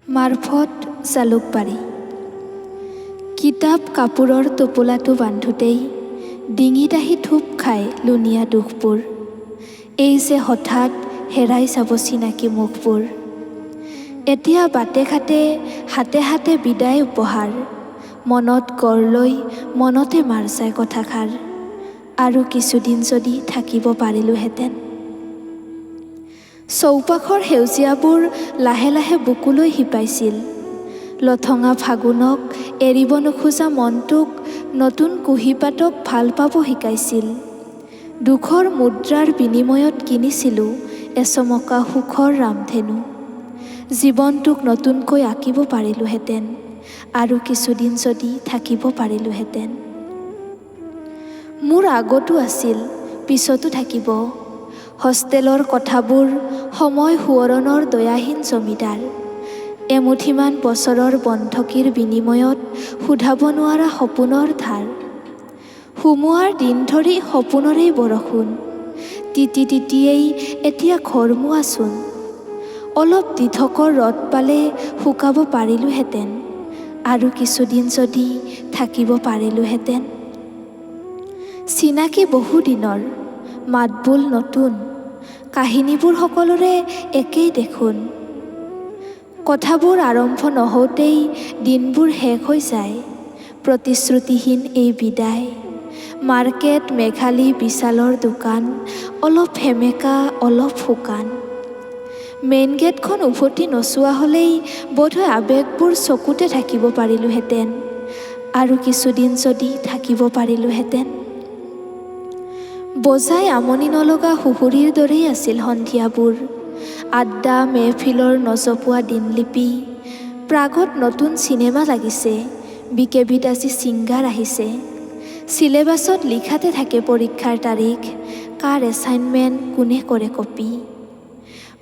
মাৰফত জালুকবাৰী। কিতাপ কাপোৰৰ টোপোলাটো বান্ধোতেই ডিঙিত আহি থূপ খায় লুণীয়া দুখবোৰ। এই যে হঠাৎ হেৰাই যাব চিনাকি মুখবোৰ। এতিয়া বাটে ঘাটে হাতে হাতে বিদায় উপহাৰ, মনত গঢ় লৈ মনতে মাৰ যায় কথাষাৰ, আৰু কিছুদিন যদি থাকিব পাৰিলোহেঁতেন। চৌপাশৰ সেউজীয়াবোৰ লাহে লাহে বুকুলৈ শিপাইছিল। লঠঙা ফাগুনক এৰিব নোখোজা মনটোক নতুন কুঁহিপাতক ভাল পাব শিকাইছিল। দুখৰ মুদ্ৰাৰ বিনিময়ত কিনিছিলোঁ এচমকা সুখৰ ৰামধেনু। জীৱনটোক নতুনকৈ আঁকিব পাৰিলোহেঁতেন, আৰু কিছুদিন যদি থাকিব পাৰিলোহেঁতেন। মোৰ আগতো আছিল, পিছতো থাকিব হোষ্টেলৰ কথাবোৰ। সময় সোঁৱৰণৰ দয়াহীন জমিদাৰ, এমুঠিমান বছৰৰ বন্ধকীৰ বিনিময়ত শোধাব নোৱাৰা সপোনৰ ধাৰ। সোমোৱাৰ দিন ধৰি সপোনৰেই বৰষুণ তিতি তিতিয়েই এতিয়া ঘৰমুৱাচোন। অলপ দিঠকৰ ৰ'দ পালে শুকাব পাৰিলোহেঁতেন, আৰু কিছুদিন যদি থাকিব পাৰিলোহেঁতেন। চিনাকি বহুদিনৰ, মাতবোল নতুন, কাহিনীবোৰ সকলোৰে একেই দেখোন। কথাবোৰ আৰম্ভ নহওঁতেই দিনবোৰ শেষ হৈ যায়, প্ৰতিশ্ৰুতিহীন এই বিদায়। মাৰ্কেট, মেঘালী, বিশালৰ দোকান অলপ সেমেকা, অলপ শুকান। মেইন গেটখন উভতি নোচোৱা হ'লেই বোধহয় আৱেগবোৰ চকুতে থাকিব পাৰিলোহেঁতেন, আৰু কিছুদিন যদি থাকিব পাৰিলোহেঁতেন। বজাই আমনি নলগা সুহুৰিৰ দৰেই আছিল সন্ধিয়াবোৰ। আড্ডা মেহফিলৰ নজপোৱা দিনলিপি। প্ৰাগত নতুন চিনেমা লাগিছে, বিকেবিত আজি ছিংগাৰ আহিছে। চিলেবাছত লিখাতে থাকে পৰীক্ষাৰ তাৰিখ, কাৰ এছাইনমেণ্ট কোনে কৰে কপি।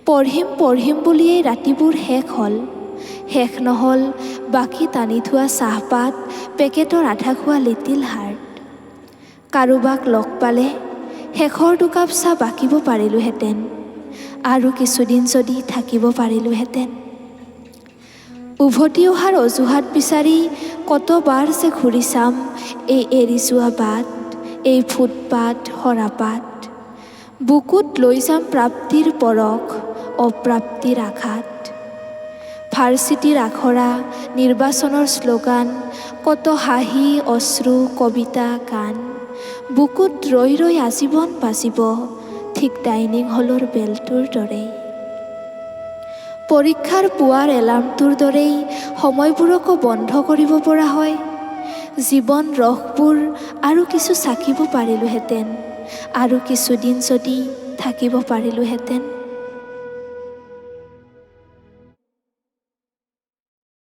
পঢ়িম পঢ়িম বুলিয়েই ৰাতিবোৰ শেষ হ'ল, শেষ নহ'ল বাকী টানি থোৱা চাহপাত পেকেটৰ আধা খোৱা লিটিল হাৰ্ট। কাৰোবাক লগ পালে শেষৰ দুকাপ চাহ বাকিব পাৰিলোহেঁতেন, আৰু কিছুদিন যদি থাকিব পাৰিলোহেঁতেন। উভতি অহাৰ অজুহাত বিচাৰি কতবাৰ যে ঘূৰি চাম এই এৰি যোৱা বাট, এই ফুটপাথ, সৰাপাত। বুকুত লৈ যাম প্ৰাপ্তিৰ পৰশ, অপ্ৰাপ্তিৰ আঘাত। ভাৰ্চিটিৰ আখৰা, নিৰ্বাচনৰ শ্লোগান, কত হাঁহি, অশ্ৰু, কবিতা, গান বুকুত ৰৈ ৰৈ আজীৱন বাজিব, ঠিক ডাইনিং হলৰ বেলটোৰ দৰেই। পৰীক্ষাৰ পুৱাৰ এলাৰ্মটোৰ দৰেই সময়বোৰকো বন্ধ কৰিব পৰা হয়। জীৱন ৰসবোৰ আৰু কিছু চাকিব পাৰিলোহেঁতেন, আৰু কিছুদিন যদি থাকিব পাৰিলোহেঁতেন।